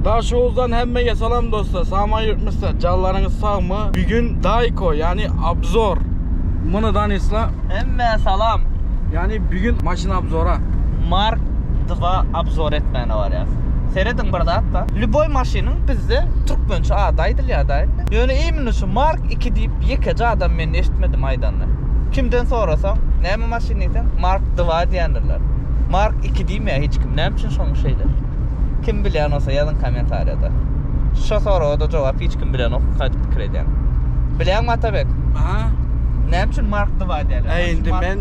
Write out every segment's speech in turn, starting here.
Daşoguzdan hemmege salam dostlar. Saman ýurtmyzda janlaryňyz sagmy? Bugün Dayko yani obzor. Muny danisla. Hemmä salam. Yani bugün maşyn obzora. Mark 2 obzor etmäne barýas. Serediň bir zat-da. Lýuboý maşynyň bizde türkmençe ady aýdylýar-da indi. Ýöne imенно şu Mark 2 diýip ýekeje adam men eşitmedim aýdanyny. Kimden sorasaň, näme maşyn diýseň, Mark 2 diýendirler. Mark 2 diýmeýär hiç kim. Näme üçin şoň şeýle? Kim bilýän bolsa ýazyň kommentariýada. Şo soraga-da jogap hiç kim bilenok, gaýdyp pikir edýän. Bilýäňmi Atabek? Aha. Näme üçin Mark 2 diýýärler? Äý indi men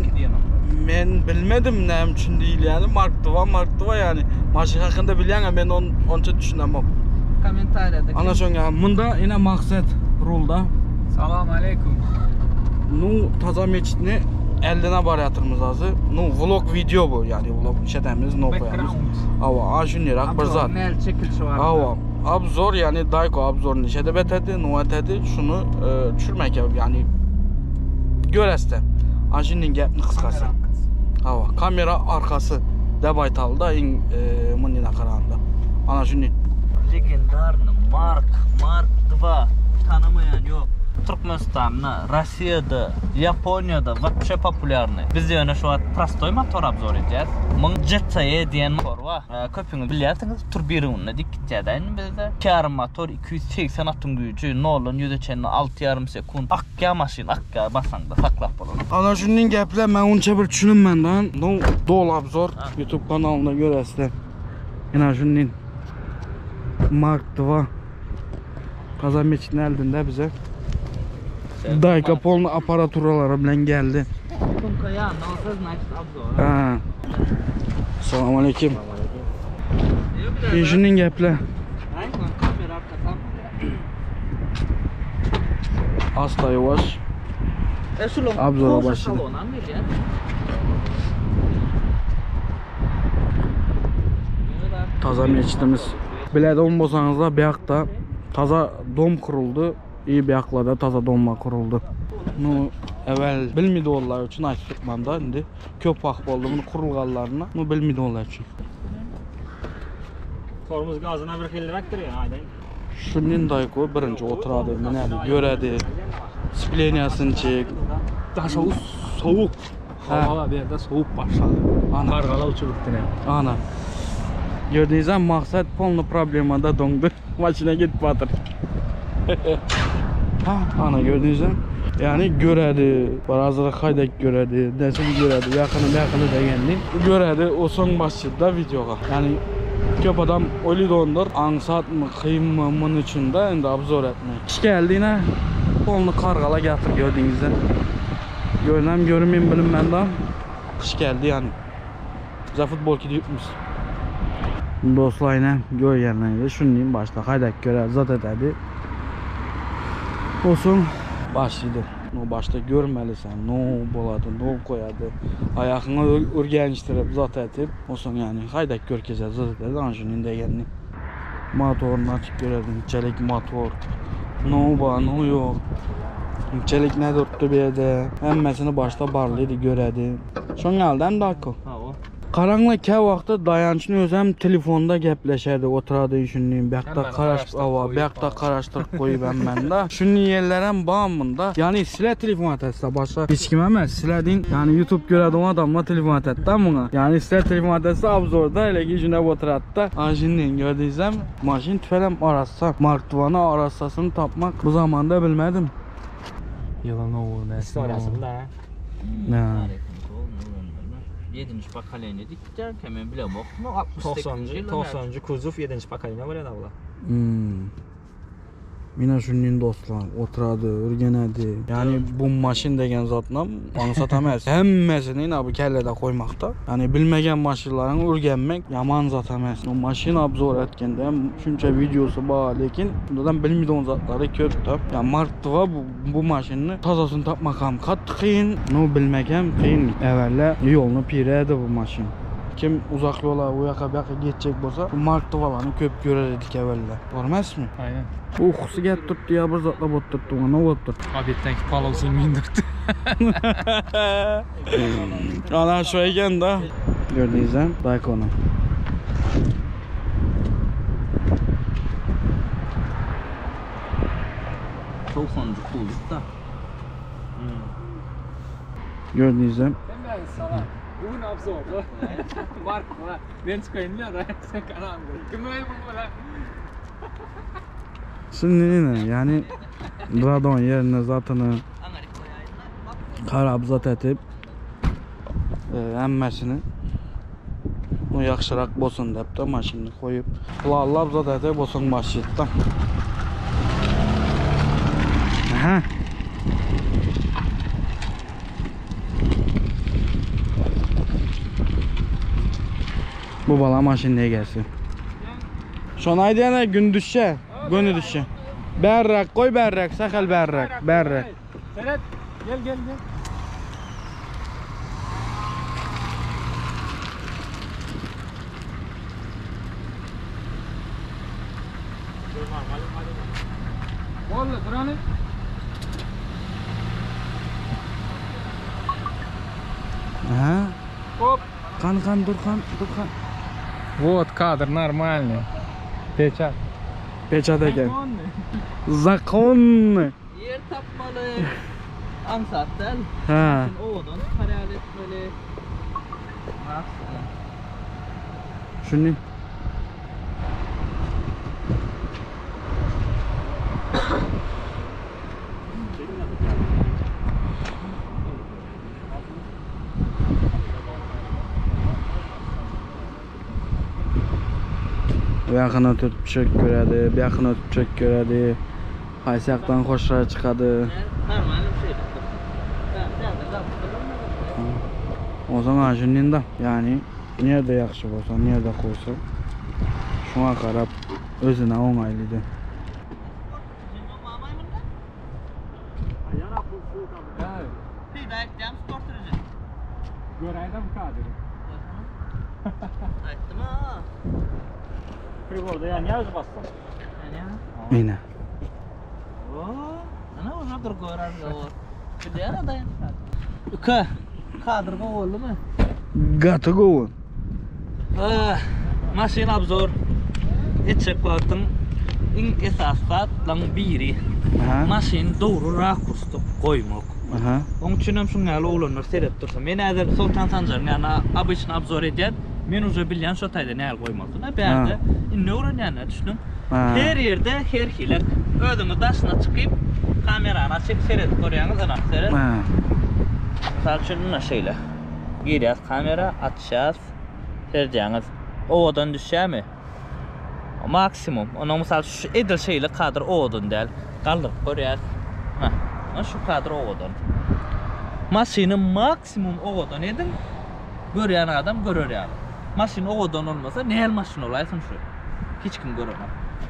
men bilmedim näme üçin diýilýäni Mark 2 Mark 2 ýani maşyn hakynda bilýäňä men on onça düşünemok. Kommentariýada. Ana şoň ýaly. Munda ine maksat rulda. Salam aleýkum. Nu taza meçitni eldene barýatyrmyz azy. Nu vlog video bu ýani vlog işedemiz no koýamyz. Awa, a şunýerak bir zat. Mel çekilişi bar. Awa, obzor ýani Dayko obzorny işedip etedi, nu etedi. Şuny e, düşürmek ýani göresde. A şunun gepni kysgasy. Awa, kamera arkasy dep aýtaly da iň e, munyna karanda. Ana şuny. Legendarny Mark, Mark 2 tanamaýan ýok. Türkmenistanda, Rossiýada, Ýaponiýada wapşe populýarny. Biz ýöne şu wagt prostoý motor obzor edýäs. Muň GTE diýen motor bar. Köpüňiz bilýärsiňiz, turbirowny diýip gitýär-dä indi bizde. 2,5 motor, 280 atyň güýji, noldan ýüze çenli 6,5 sekunt. Akýar maşyn, akýar, basaňda saklap bolanok. Ana şundan gepler men onça bir düşünenmen No doly obzor YouTube kanalynda göresizler. Ina şundan Mark 2 Kazan meçidini eldinde bize. Dayka polny aparaturalary bilen geldi. Sumka ýanynda bolsa значит obzor. Ha. Salam aleyküm. Şundan gepler. Kamera arkasy. Asta yavaş. E şular Obzora başladı. salonam gelýär. Taza meçidimiz. Biledi bolsaňyzlar bu ýakda taza dom kuruldy. İyi bir ýaklarda taza domma kuruldy. Nu evvel bilmedi onlar üçün aýtyp tutman da indi köp wagt boldy bunu kurulganlaryna. Nu bilmedi onlar üçün. Torumuz gazına bir xilliräkdir ya, aýdaýyn. Şunun dayko birinci oturady, minedi, göredi. Splenýasyny çek. Daşoguz soğuk. Ha. Hava bir yerde soğuk başladı. Ana. Kargala uçurup yine. Ana. Gördüğünüzden maksat polny problemada doňdy. Maşına git batır. ha, ana gördüğünüzden. Yani göredi, barazıra haydak göredi, nesini göredi, yakını yakını degenini göredi. O son başladı videoga. Yani köp adam öyle dondur. Aňsat mı, kıyım mı, bunun için de indi obzor etmek. İş geldi yine. Polny kargala getir gördüğünüzden. Görünem görünmeyeyim bilinmem da. Kış geldi yani. Bize futbol gidiyormuş. Dostlar yine göryenler şunun başta haydak göre zat ededi. Olsun başladı. No başta görmelisən, no boladı, no koyadı. Ayağını ürgeniştirip zat etip, olsun yani haydak görkezə zat ededi. Anjinin degenini. Motorunu açıp görelim. Çelik motor. No var, no yok. Çelik ne durttu bir yerde. Hemmesini başta barlıydı göredi. Son geldi hem dakika. Ha o. Qaranla kə vaxtı dayançını özəm telefonda gəpləşərdi, oturardı düşündüyüm. Bəqdə Həmən qaraş, qaraşdırıb ava, qoyub bəqdə falan. qaraşdırıb qoyub həmən də. Şunun yerlərəm bamında. Yəni silə telefon atəsə başqa heç kim emas. Silədin, yəni YouTube görədi o adamla telefon atətdi də buna. Yəni silə telefon atəsə obzorda elə ki günə oturardı da. Maşının gördüyünüzəm, maşın tüfələm arasa, Mark 2-nı arasasını tapmaq bu zamanda bilmədim. Yılan oğlu ne? İstoriyası da. Nə? 7. pokoleniýe dik giderken men bilemok. No 68. 90. ýyl 90. kuzov 7. pokoleniýe bolýar abla. Hmm. Mina şunun dostlar oturadı, örgenedi. Yani bu maşın degen zatla aňsat emas. Hemmesini bu kellede koymakta. Yani bilmegen maşınların örgenmek yaman zat emas. O maşın obzor etkende şunca videosu var lekin bundan bilmediğin zatları köp da. Yani Mark 2 bu, bu maşını tazasını tapmak ham kat kıyın. No bilmek hem kıyın. Evvela yolunu piredi bu maşın. Kim uzak yola o yaka bu yaka geçecek bolsa bu Mark 2'larını köp görer edik evvela. Görmez mi? Aynen. Uykusu gelip durdu ya bir zatla bot durdu ona ne bot durdu. Abetden ki palov sen mindirdi. Ana şu eken da. Gördüğünüzden like onu. 90-njy kuzow-da. Gördüğünüzde Hemen sana. Bugün abzorda. Mark bana. Ben çıkayım ya da sen kanalımda. Kim öyle bu lan? Şimdi yine yani radon yerine zaten karabzat etip e, emmesini bu yaxşırak bolsun dep de maşını koyup lallab zat etip bolsun başlayıp Aha. Bu bala maşın niye gelsin? Son aydana gün düşse, günü düşse. Berrak koy berrak, sakal berrak, berrak. Seret gel gel gel. Bolly durany. Aha. Hop. Kan kan dur kan dur kan. Вот kadr normalny. Peçat. Peçat eken. Zakon. Ýer tapmaly. Aňsat däl. Ha. Sen owadan hayal etmeli. Nasıl? Şunu. Bu yakın ötüp çök göredi, bu yakın ötüp çök göredi. Qaysi yoqdan xo'shroq chiqadi. Normal bir şey. O zaman şunun da yani nerede yaxşı bolsa, nerede koysa şuna qarab özüne oňaýlydy. Peýda etýän sport sürüji. Görayda bu kadrı. Aýtdym ha. Priborda yani yaz bastım. Yani. Ine. Oo, ana уже другой разговор. Bilýär adaýyn. Üke, kadr gowy boldumy? Gaty gowy. Ah, maşyn obzor. Etjek wagtyň iň esasy zatlaryň biri. Aha. Maşyny dogry rakursda goýmak. Aha. Onuň üçin hem şuň ýaly oglanlar seret dursa. Men häzir Sultan Sanjaryň ýanyna obычный obzor edýän. Men уже bilýän şo taýda näl goýmalydyny. Bärde indi öwrenýänler düşünüň. Ha. Her ýerde her hile. Özüňiz daşyna çykyp kamerany açyp seret görýäňiz ana seret. Ha. Mysal üçin muna şeýle. Girýäs kamera, açýas. Seredýäňiz. Owadan düşýärmi? Maksimum. Onuň mysal şu edil şeýle kadr owadan däl. Galdyryp görýäs. Ha. Ana şu kadr owadan. Maşyny maksimum owadan ediň. Görýän adam görer ýaly. Maşyn owadan bolmasa, näl maşyn bolaýsyn şu? Hiç kim göremez.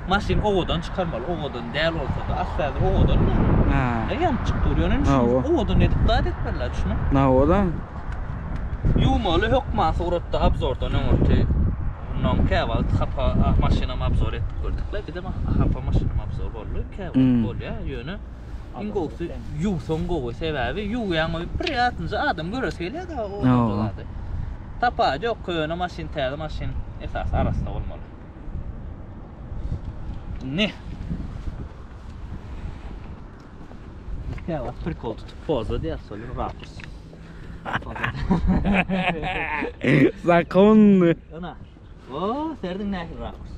Maşyn owadan çykarmaly, owadan däl bolsa da asla owadan. Ha. E ýanyp çyk dur, ýöne Ha, şu o. owadan edip zat etmeliler, düşünüň. Na odan. Ýuwmaly hökman suratda obzordan öňürti. Ondan käwagt hapa maşynam obzor etdik gördükler. Bir de hapa maşynam obzor boldy. Käwagt Hmm. bolýar, ýöne iň gowusy ýuwsaň gowy sebäbi ýuwýaň bir ýatynja adam göresi gelýär da o Ha, zady. Tapa ýok, köne maşyn, täze maşyn esas arasynda bolmaly. Ne? Käwagt prikol tutup poza diýär, solar rakurs. Zakon. Ana. O, serdin nähili rakurs.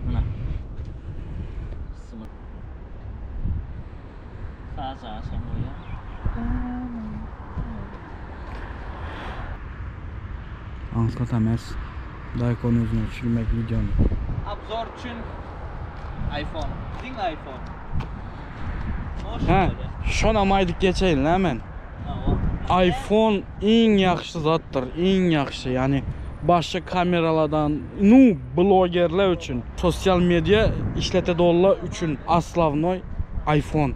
Ana. Sımır. Sağa sen buraya. Aňsat emas. Daykon özüne düşürmek videonu. Obzor üçin iPhone. Ding iPhone. Hoş Ha, böyle. şona maydık geçeyin hemen. Ha, o. iPhone iň ýagşy zatdyr, iň ýagşy. Yani başga kameralardan, nu blogerler üçin, sosyal media işlete dolla üçin aslavnoy iPhone.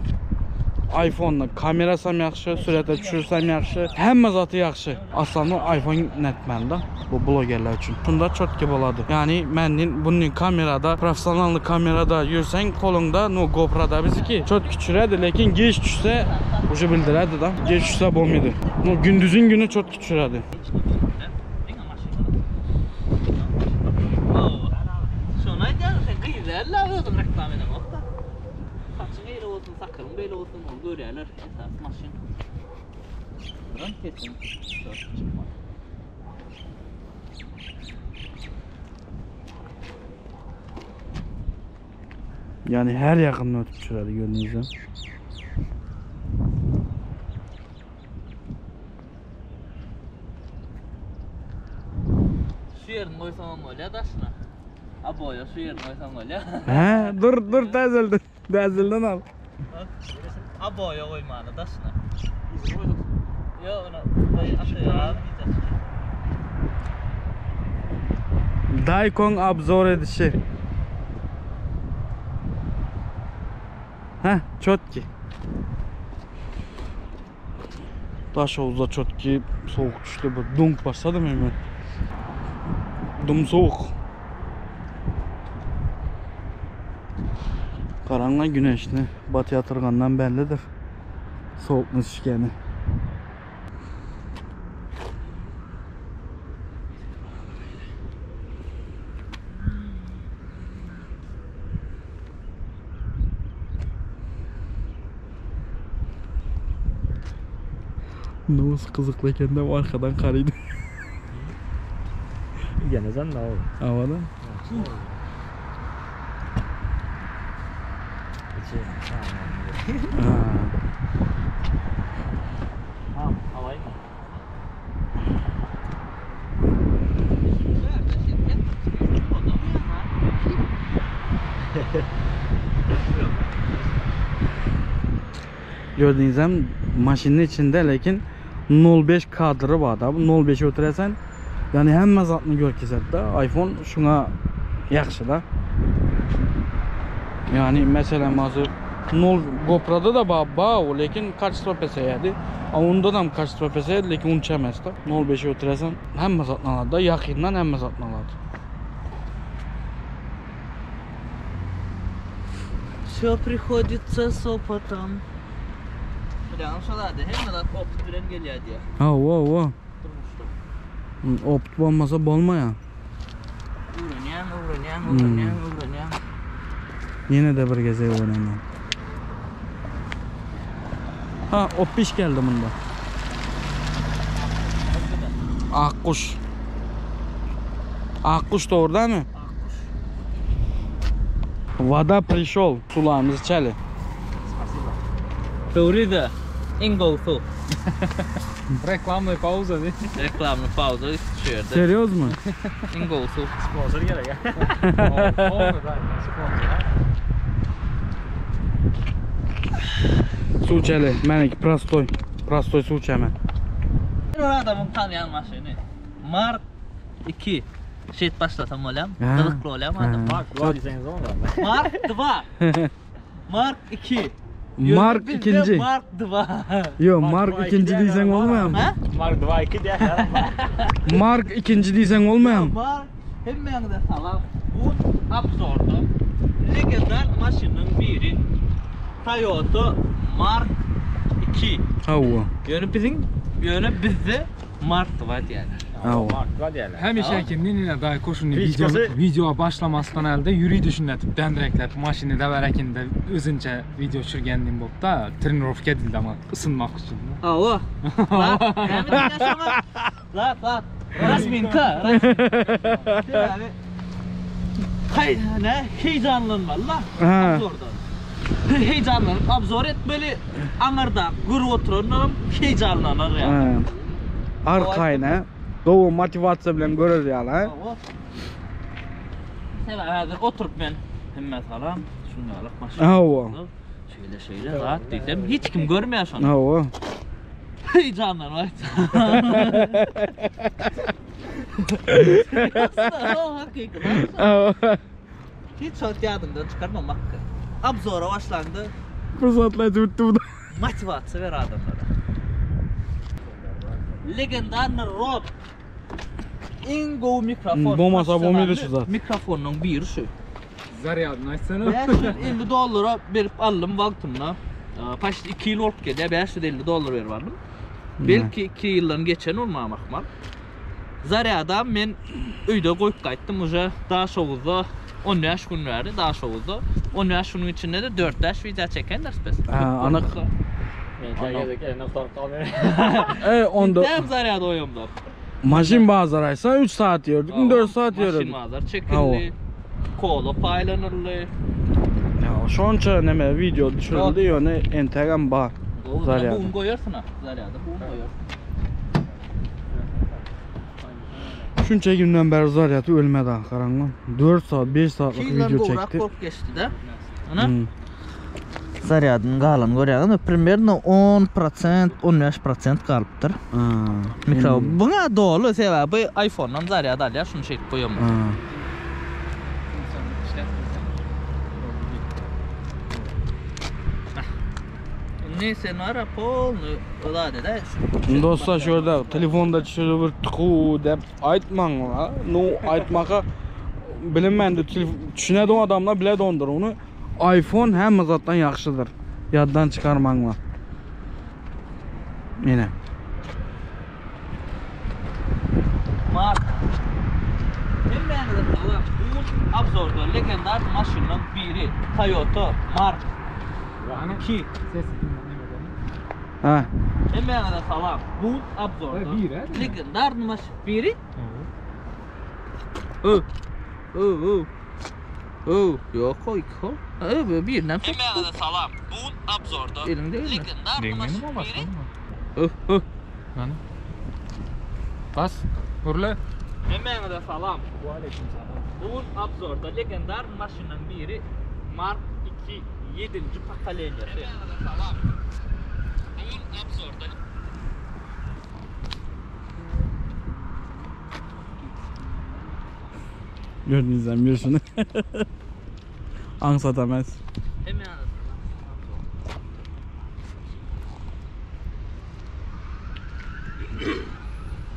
iPhone'la kamerası hem yaxşı, sürətə düşürsəm yaxşı, həmmə zatı yaxşı. Aslavnoy iPhone netməli də bu blogerlər üçün. Bunda çotki boladı. Yani mənim bunun kamerada, professional kamerada yürsən kolunda, no GoPro'da biziki çok küçürədi, lekin geç düşsə uje bildirədi da. Geç düşsə bolmaydı. No gündüzün günü çok küçürədi. Diňe maşyn. Oo. Şona aýdýan sen gyzlarla özüň reklam edemok da. Saçyň eýle bolsun, sakalyň beýle bolsun, ony görýärler. Esasy maşyn. Biram sesiň çykmaz. Yani her yakından ötüp çüredi gördüğünüzde. Şu ýerini goýsaňam bolýar daşyna. Aboýa şu ýerini goýsaň bolýar. He, dur dur täzelden. Täzelden al. Aboýa goýmaly daşyna. Ýok, ony goý ataýar. Daikon obzor edişi. Heh, çotki. Daşoguzda çotki sowuk düşdi. Bu doňup başladym hemen. Dum soğuk. Karanlık güneşli. Batı yatırgandan bellidir. Soğuk düşkeni. Nasıl kızıklı kendim arkadan karıydı. Gene sen de oğlum. Havada. Ha. Ha, alaýmy? Gördüğünüz hem maşının içinde lekin 0.5 kadrı var da. Bu 0.5 ötüresen yani hemme zatını gör da. iPhone şuna yaxşı da. Yani mesela hazır 0 GoPro'da da ba, ba o lekin kaçstvo peseydi. Ama onda da kaçstvo peseydi lekin uncha emas da. 0.5 ötüresen hemme zatını aladı da. Yakından hemme zatını aladı. Все приходится с опытом. Bilýän şol ady, hemme zat opyt bilen gelýär diýýär. Ha, o, o. Durmuşda. Opt bolmasa bolmaýar. Öwrenýäň, öwrenýäň, öwrenýäň, öwrenýäň. Yine de bir geze öğrenemem. Ha, o piş geldi bunda. Akkuş. Akkuş doğru değil mi? Vada пришел. Sularımızı içelim. Dogry-da. Iň gowusy. Reklamly pauza diý. Reklamly pauza şu ýerde. Seriöz mü? Iň gowusy. Sponsor gerek. Su içeli. Meniki prostoy. Prostoy su içeme. Bir adamyň tanýan maşyny. Mark 2. Şeýdip başlasam bolýarmy? Ha. Gyzykly bolýarmy adam? Ha. Mark 2 diýseňiz bolmaz. Mark 2. Mark 2. Mark ikinci. Mark 2. Yo Mark ikinci diýsen olmaýar mı? Ha? Mark 2 2 diýýär. Mark ikinci diýsen olmaýar mı? Mark hemmäňize salam. Bu obzorda legendar maşynyň biri Toyota Mark 2. Hawa. Ýöne biziň ýöne bizde Mark 2 diýýärler. Hawa. Mark 2 diýýärler. Hemişe ninine dahi koşunu video, Kliçkası- video başlamasdan elde yürüyü düşünletip dendirekler maşını da verekinde özünce video çürgenliğim bopta trenirovka edildi ama ısınmak için. Hawa. Lat, näme diýýän şoňa? Lat, lat. Rasminka, rasminka. Sebäbi Hay, ne? Heýjanlanmaly la. Ha. Obzordan. Heýjanlanyp obzor etmeli. Aňyrda görüp oturanlaram heýjanlanar ýa. Ha. Arkayına. Gowy motivasiýa bilen görer ýaly, ha? Hawa. Sebäbi häzir oturyp men hemme salam, şundalyk maşyn. Hawa. Şeýle şeýle zat diýsem hiç kim görmeýär şony. Hawa. Heýjanlanyp aýtsa. Hakyky. Hawa. Hiç wagt ýadymdan çykarmam haky. Obzora başlandy. Fırsatlar tuttu bu da. Motivasiýa ber adamlara. Legendarny Rode. Iň gowy mikrofon. Bolmasa bolmaýdy şu zat. Mikrofonyň biri şu. Zaryadını açsana. 550 dollara berip aldym wagtynda. Paşt 2 ýyl bolup gelýär, 550 dollar berip aldym. Belki 2 ýyldan geçen bolmam ahmal. Zaryada men öýde goýup gaýtdym uje Daşoguzda 15 gün bäri Daşoguzda. 15 günüň içinde de 4-5 wideo çekendiris biz. Ha, anyk. Men gezek eline sorup kalmıyor. E onda Dem zaryady oýumda. maşyn bazar aýsa 3 saat ýördük, 4 saat Maşyn ýördük. bazar çekildi. Kola paýlanyldy. Ya şonça neme video düşürüldü ýöne entegem bar. Zaryady. Zaryady. Bugün goýarsyň ha. Zaryady bugün goýarsyň. Şunça günden beri zaryady ölmedi ha garaňlar. 4 saat, 5 saatlyk Kilden video gowrak çekdi. bolup geçdi de. Ana. Hmm. Zarýadyň galan görýäňizmi? Примерно 10%, 15% galypdyr. Ha. Mikro buňa doly sebäbi iPhone-dan zarýad alýar, şuny şeýdip goýam. Ha. Indi sen ara polny zat ede. Dostlar şu ýerde telefonda düşürip bir tuku dep aýtmaň la. No aýtmaka bilinmän de düşünedi o adamlar bile dondur onu. iPhone hemme zatdan ýagşydyr. Ýaddan çykarmaňlar. Ýene. Mark. Hemmäňize salam. Bu obzorda legendar maşynlaryň biri Toyota Mark Yani 2. ses dinlemeden. Ha. Hemmäňize salam. Bu obzorda Bir, he? legendar maşyn biri. Evet. Ö. Ö, ö. Ö, yok o iki o. Ö, birinden çok. Hemmäňize salam. Bu obzorda Elinde değil mi? Legendar Degmenim o başladı mı? Ö, ö. Yani. Bas. Urla. Hemmäňize salam. Aleyküm selam. Bu obzorda legendar maşynyň biri Mark 2 7. pokoleniýasy. Hemmäňize salam. Bu obzorda Gördüğünüzden bir şunu. Aňsat emez. Hemmäňize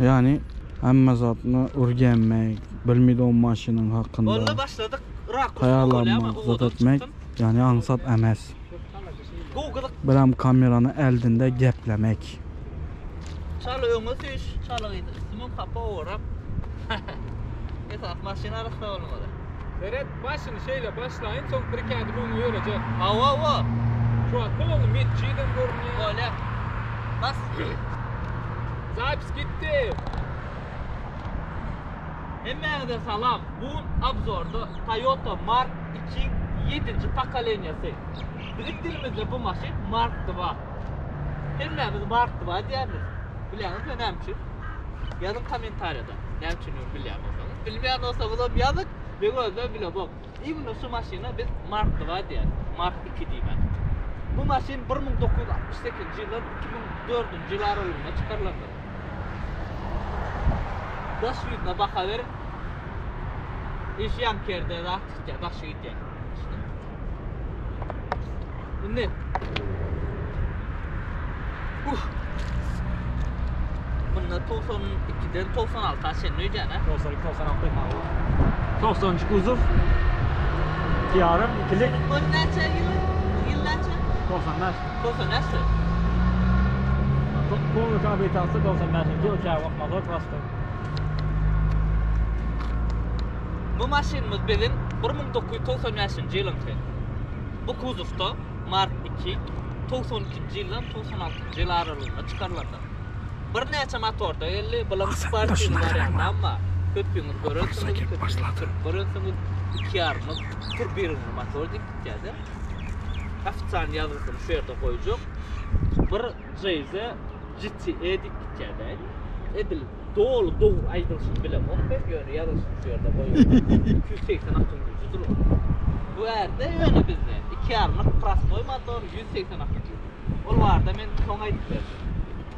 Yani hemme zatını örgenmek, bilmedi o maşının hakkında. Onda başladık. Rakurs Tayarlanmak, zat etmek yani aňsat emez. Google'da Birem kameranı eldinde geplemek. Çalı öňe süýş, çalı gydy. Üstümün kapa oram. Esas maşyn arasynda bolmaly. Seret başını şeyle başlayın son bir iki adım onu yürüyecek. Awa awa. Şu an polnu metçiden görünüyor. Bolýa. Bas. Zapis gitti. Hemmäňize salam. Bu obzorda Toyota Mark 2 7. pokoleniýasy. Bizim dilimizde bu maşyn Mark 2. Hemmämiz Mark 2 diýýäris. Bilýäňizmi näme üçin? Ýazyň kommentariýada. Näme üçin bilýän bolsaňyz. Bilmeýän bolsaňyz hem ýazyň. Men özüm bilemok. Imенно şu maşyna biz Mark 2 diýýäris. Mark 2 diýmän. Bu maşyn 1968 ýyldan 2004 ýyl aralygynda çykarylandyr. Daş ýüzüne baka berin. Iş yan kerde zat gitýär, daşy gitýär. Indi. Bunda 92'den 96'a çenli öýdýän, ha? 92 96. 93 kuzov. Yarım ikilik Bu näçe ýyl? Ýyl näçe? 95. 95. Polnu habilitası 95. Yıl kâr motor bastı. Bu maşynymyz bizim 1995 ýylyňky. Bu kuzovda Mark 2 92 ýyldan 96 ýyl aralygynda çykarylandy. Bir näçe motorda geldi, bular sportiw varianty amma köpüňiz görersiňiz, köpüňiz görersiňiz, iki ýarymlyk turbinli motor diýip gitýärdi. Ofitsial ýazgysyny şu ýerde goýjak. Bir JZ GTE diýip gitýärdi. Edil doly dogry aýdylyşyny bilemok ben, ýöne ýazgysyny şu ýerde goýjak. 280 atyň güýjüdir o. Bu ýerde ýöne bizde iki ýarymlyk prostoý motor 180 atyň güýji. Ol barada men soň aýdyp berdim.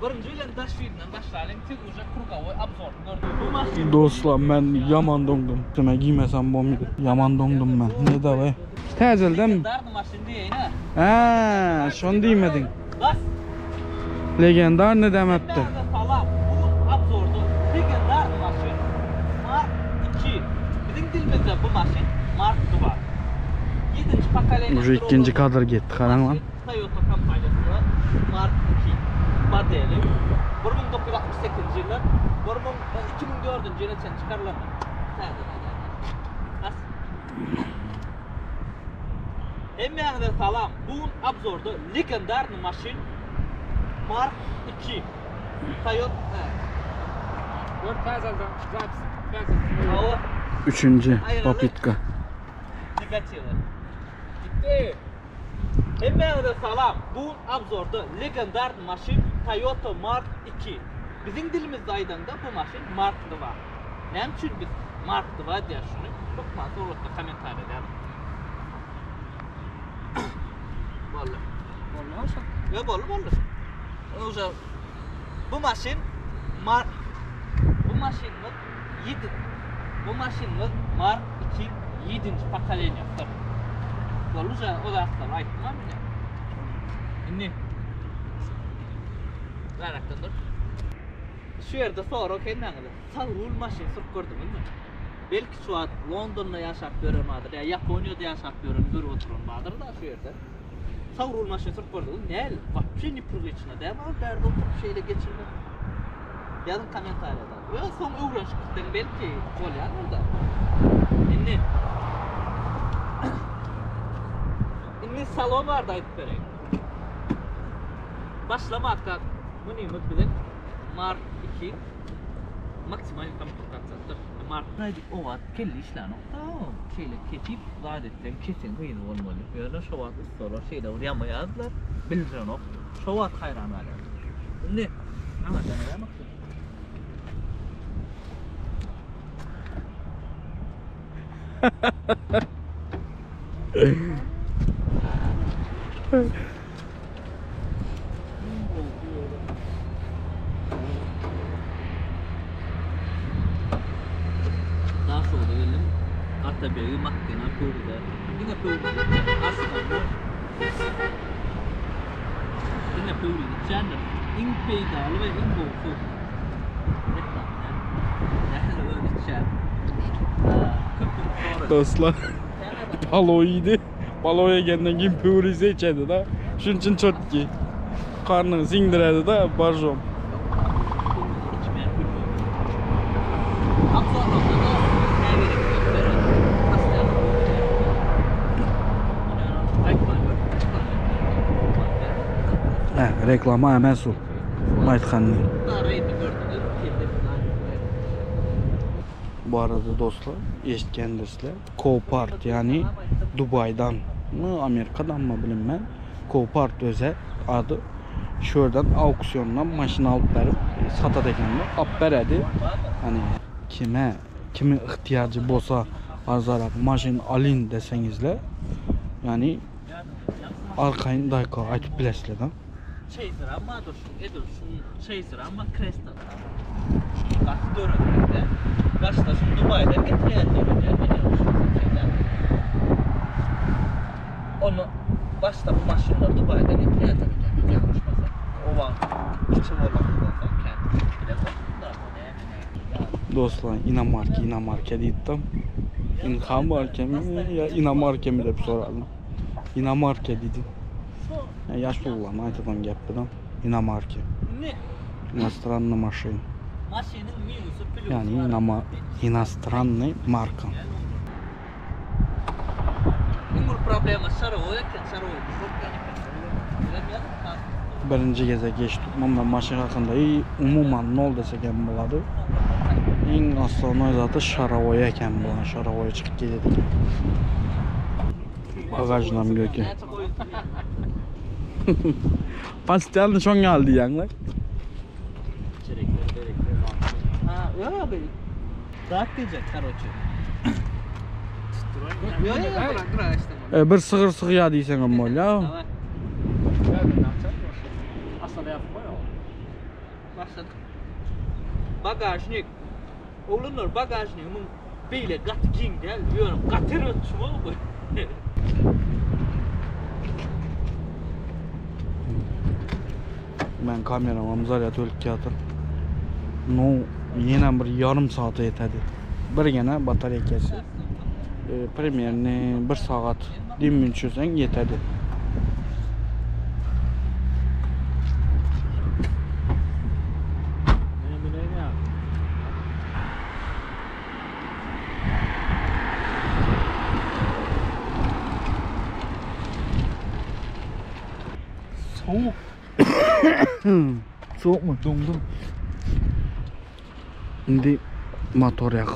Birinji bilen daş ýüzünden başlaýalyň, siz uje krugowy obzorny gördüňiz. Bu maşyn Dostlar ben yaman dondum. Demek giymesem bomuydu. Yaman dondum ben. Ne de be? Täzelden. Legendarny maşyn diýeýin ha. Ha, şonu diýmedin. Bas. Legendar ne demekti? Hemmäňize salam. Bu obzorda legendar maşyn Mark 2. Bizim dilimizde bu maşyn Mark 2. 7. pokoleniýa. Уже ikinji kadr gitti garaň lan. Toyota kompaniýasynyň Mark 2 modeli 1968 ýyldan 2004 ýyla çenli çykarylandy. Täze. As. Hemmäňize salam. Bu gün obzorda legendarny maşyn Mark 2. Toyota. Gör täzelden zapis täzelden. Hawa. Üçünji popytka. Negatiwi. Gitdi. Hemmäňize salam. Bu gün obzorda legendarny maşyn Toyota Mark 2. Biziň dilimizde aýdanda bu maşyn Mark 2. Näme üçin biz Mark 2 diýýäs şuny? Hökman suratda kommentariýada ýazyň. Boldy. Boldy şu. Ýa boldy boldy. Uje bu maşyn Mark bu maşynymyz 7 bu maşynymyz Mark 2 7-nji pokoleniýasydyr. Boldy uje o zatlary aýtdym men. Indi Bärakdan dur. Şu ýerde sorag hemmäňize. Sag rul maşyn sürüp gördüňizmi? Belki şu wagt Londonda ýaşap ýören bardyr ýa Ýaponiýada ýaşap ýören görüp oturan bardyr da şu ýerde. Sag rul maşyn sürüp gördüňiz? Näl? Wapşe neprywyczno däl ol bärde oturyp şeýle geçirmek. Ýazyň kommentariýada. Ýa soň öwrenişip gitseň belki bolýandyr da. Indi Indi salon barada aýdyp bereýin. Başlamakda munymyz biziň Mark 2 maksimal komplektasiýasydyr. Mark O wagt kelle işlänokda, şeýle kesip zat etseň kesen gyzy bolmaly. Ýöne şo wagt ussalar şeýle bir ýamaýardylar, bildirenok. Şo wagt haýran galýardym. Indi maňa näme Daşoguza geldim. Atabegi Makgena pöwrüde. Diňe pöwrüde. Aslynda diňe pöwrüde içýändir. Iň peýdaly we iň gowusy. Reklama däl. Nähili öz içýän. Köpüňiz sorady. Dostlar palo iýdi. Palo ýegenden keyin pöwrize içedi da. Şunuň üçin çotki. Karnyňy siňdiredi da barjom. İçmeýän pöwrüde. Abzorlarda-da nägerek gösteriň. Postoýanno pöwrüde. Aýtman gör. Hä, reklama emes ol. Aýtganyny. Bu arada dostlar, eşitgendirsizler, Copart, ýagny Dubaýdan my, Amerikadanmy bilinmän, Copart öze ady. Şu ýerden auksiondan maşyn alyp berip satat ekenler. Alyp beredi. Hani kime, kimiň ihtiýajy bolsa arzarak maşyn alyn deseňizler, ýagny arkaýyn daýka aýtyp bilersizler da. Chaser amma dur şuň edil şuň Chaser amma Cresta. Şuny gaty döretmekde. Başda şuny Dubaýdan getirýär diýilýär men ýalňyşmasam şeýle. Onu başda bu maşynlar Dubaýdan getirýär diýilýär men ýalňyşmasam. O wagt kiçi bolandan soň kän bilemok da o näme näme. Dostlar inomarka inomarka diýipdim. Inhamarkamy ýa inomarkamy diýip soradym. Inomarka diýdi. Ýa ýaşulularmy aýtadan gepdidem. Inomarka. Indi Inostranny maşyn. maşynyň minusy plýusy Ýagny bar. inoma inostranny marka. Iň uly problema şarowoý eken, şarowoý korkýan eken. Bilen ýazyp Birinji gezek eşitip mundan maşyn hakynda i umuman nol desek hem bolady. Iň osnovnoý zady şarowoý eken bulan şarowoý çykyp gelýär eken. Bagažynam göki. Näçe goýulsyn ýa. Postoýanno şoň ýaly diýýäňle. Çerekler, berekler bar. Ha, ýok ýok. Zat diýjek, karoçe. Ýok ýok, bırak, bırak işte. E, bir sygyr sygýar diýseňem bolýar. Daway. Aslında yapıp koy o. Başladık. Bagajnik. Oglanlar bagajnigimiň beýle gaty giň däl, ýöne gaty ölçüm bu. Men kameramam zarýad ölüp ýatyr. No, ýene bir ýarym saata ýetedi. Birgene batareýkasy. E, примерно bir sagat dem düşürseň ýetedi. Ne bileyim ya. Soğuk. Soğuk mu? Dondum. Indi motor yak.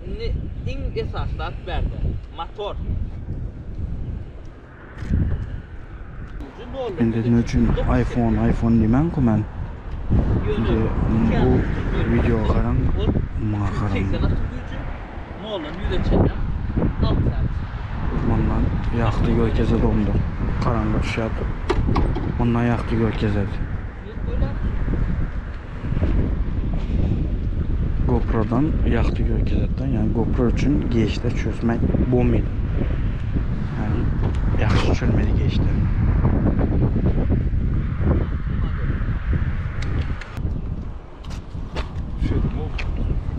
Indi iň esasy zat bärde motor. Indi ne üçin iPhone iPhone diýmän-ku men. Indi bu video garaň, muňa garaň. Mundan ýagty görkezedi onda. Garaňky düşýärdi. Mundan ýagty görkezedi. GoPro'dan ýagty görkezedi. Ýagny GoPro üçin geçde çözmek bolmaýdy. Ýagny ýagşy çözmeli geçde.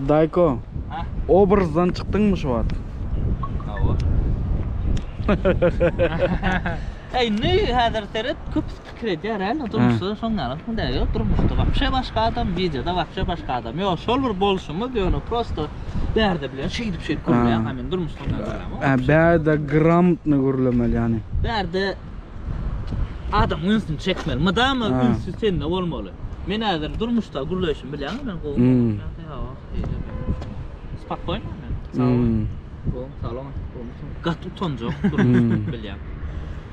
Daýko, obrazdan çykdyňmy şu wagt? Hawa. Eý, indi häzir seret, köpüsi pikir edýär, hä, durmuşda şoň ýaly däl, ýok, durmuşda wapşe başga adam, wideoda wapşe başga adam. Ýok, şol bir bolşumyz, ýöne prosto bärde bilen şeýdip şeýdip gürleýän, ha men durmuşda şoň ýaly gürlämok. Hä, bärde gramotny gürlemeli ýany. Bärde adamyň ünsüni çekmeli. Mydama ünsi sende bolmaly. Men häzir durmuşda gürleýşimi bilýäňmi men gowy. Hmm. Spokojno men. Sag bol. Hmm. Gowy, sag bol. Gaty utanjak durmuşda bilýän.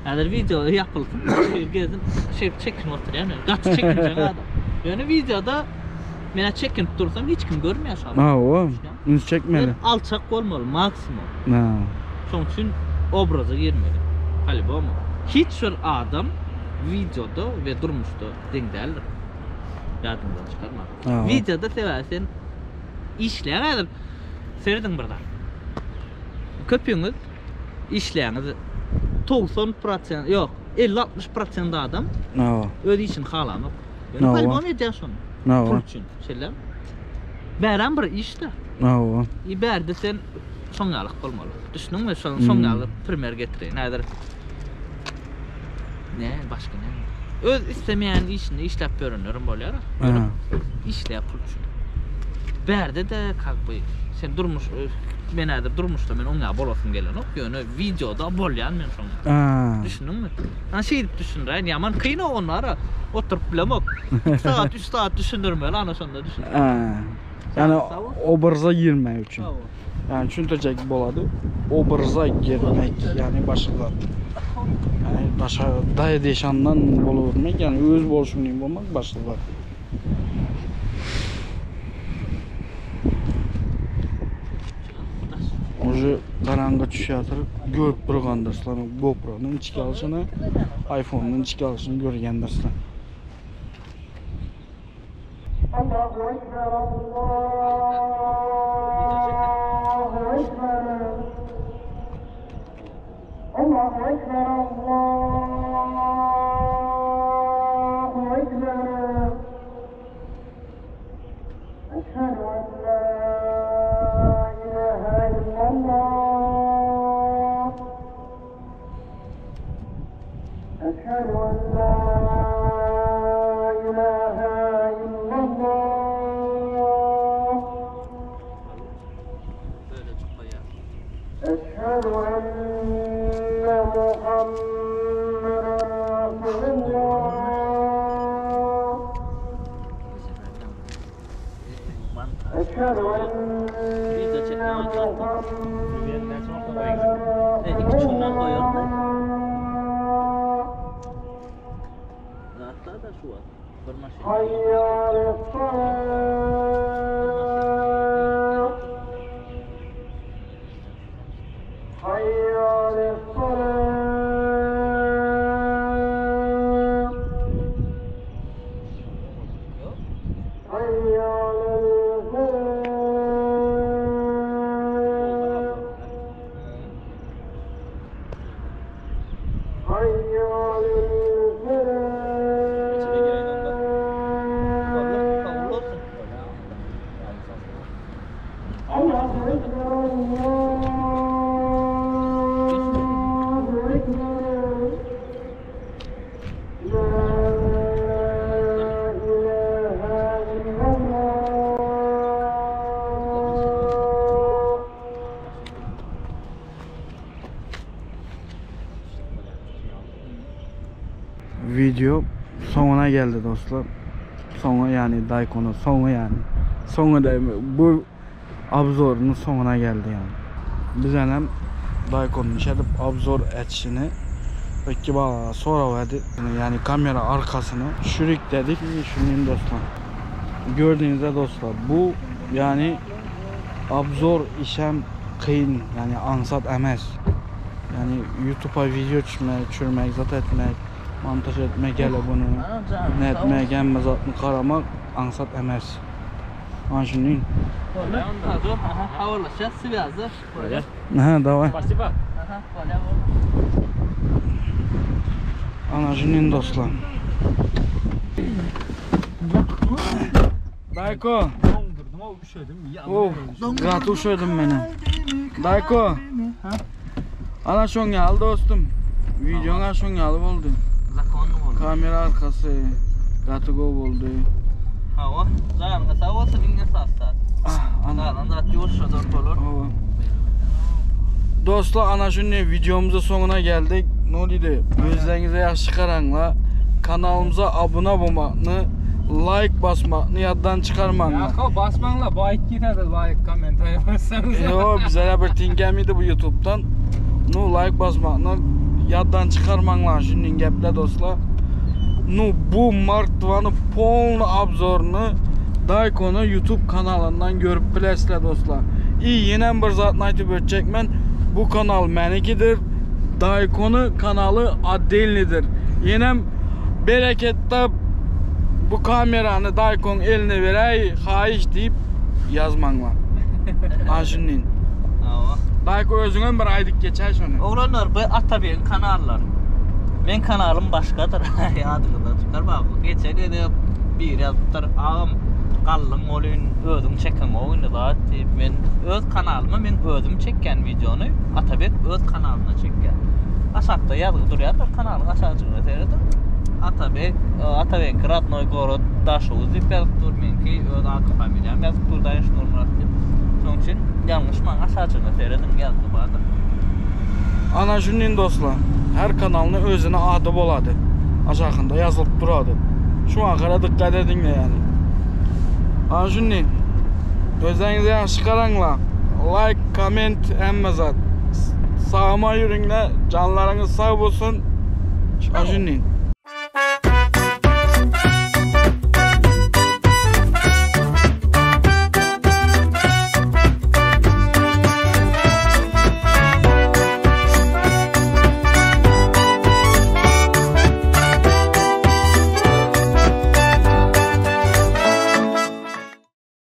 Häzir wideo ýapylsyn, şeýle gezin, şeýle çekinip oturýan men. Gaty çekinjeň adam. Ýöne wideoda men çekinip dursam hiç kim görmeýär şo. Hawa, üns çekmeli. Men alçak bolmaly maksimum. Ha. Şoň üçin obraza girmeli. Poliboma. Hiç bir adam wideoda we durmuşda deň däldir. Ýadyňdan çykarma. Wideoda sebäbi sen işleýäň häzir. Serediň bir zat. Köpüňiz işleýäňiz 90% ýok, 50-60% adam öz işini halanok. Ýöne polibom edýär şony. Pul üçin. Şeýle. Bärem bir iş-de. Hawa. I bärde sen şoň ýalyk bolmaly. Düşündiňmi? Şoň şoň ýaly primer getireýin. Häzir ne başga ne? Öz islemeýän işinde işläp ýörenlerim bolýar. Ýöne işleýär pul üçin. Bärde-de как бы sen durmuş men häzir durmuşda men oň ýaly bolasym gelenok. Ýöne wideoda bolýan men şoň ýaly. Düşündiňmi? Ana şeýdip düşündiräýin. Ýaman kyn o onlara. Oturyp bilemok. 2 sagat, 3 sagat düşündirmeli ana şonda düşün. Ýani obraza girmek üçin. Ýani düşündirjek bolady. Obraza girmek, ýani başga zat. Ýani başga daýy deşandan bolubermek, ýani öz bolşuň deýin bolmak başga zat. Uje garaňky düşýärdir, görüp durgandyrslar GoPro-nyň içki alşyny, iPhone-nyň içki alşyny görýändirsler. Video soňuna geldi dostlar. Soňy yani Dayko'nun soňy yani. Soňy da bu obzorunun soňuna geldi yani. Biz hem Dayko'nun işedip obzor etişini Peki bana sonra verdi. Yani kamera arkasını şurik dedik. Şunun dostlar. Gördüğünüzde dostlar bu yani obzor işem kıyın yani ansat emez. Yani YouTube'a video düşmek, çürmek, zat etmek, montaj etmek hele bunu ne etmek, hemme zatını karamak ansat emez. Ana şunun. Ha dur. Aha, havarlaşacağız. Swýazda. Bolýar. Ha, davay. Spasiba. Aha, bolýar. Ana şunun dostlar. Dayko. Dondurdum o üşüdüm. Oh, gaty üşüdüm meni. Dayko. Ana şoň ýaly dostum. Videoň şoň ýaly boldy. Zakon boldy. Kamera arkasy gaty gowy boldy. Hawa, janyňa sag bolsun iň esasy zat. Ah, ana. Galan zat ýuwaşjadan bolar. Hawa. Dostlar ana şunny videomuzun sonuna geldik. Ne dedi? Gözlerinize yaxşı qaranglar. Kanalımıza abone olmayı, like basmayı yaddan çıkarmanglar. Ya basmangla like gider like kommentariy bassanız. Yo bize bir tingemiydi bu YouTube'dan. Nu like basmayı yaddan çıkarmanglar şunun gaplar dostlar. Nu bu Mark 2'nın polny obzorunu Dayko'nun YouTube kanalından görüp bilesizler dostlar. İyi yine bir zatını aytıp ötecek men. Bu kanal menikidir. Dayko'nun kanalı отдельныйdir. Yine berekette bu kameranı Dayko'nun eline verey, hayiş deyip yazmanglar. Ajinin. Hawa. Dayko özüňe bir aydyk geçer şonu. Oglanlar bu Atabegiň kanallar. Men kanalym başgadyr. Ýadyňyzdan çykarma. Bu geçen ýerde bir ýazypdyr. Agam gallym bolýun, özüň çeken indi zat diýip men öz kanalyma men özüm çekýän videony Atabek öz kanalyna çekýän. Aşakda ýazgy durýar, kanalyň aşagyna seredip Atabek, Atabek Radnoy Gorod Daşoguz diýip ýazyp dur menki öz adım familiýam ýazyp dur Daýyş Nurmurat diýip. Şonuň üçin ýalňyşmaň aşagyna seredin ýazgy bardyr. Ana şunun dostlar. Her kanalının özüne adı boladı. Aşağında yazılıp duradı. Şu an dikkat edin de yani. Ana şunun. Özlerinize yaxşı qaranglar. Like, comment, hemme zat. Sağıma yürüngler. Canlarınız sağ olsun. Ana şunun.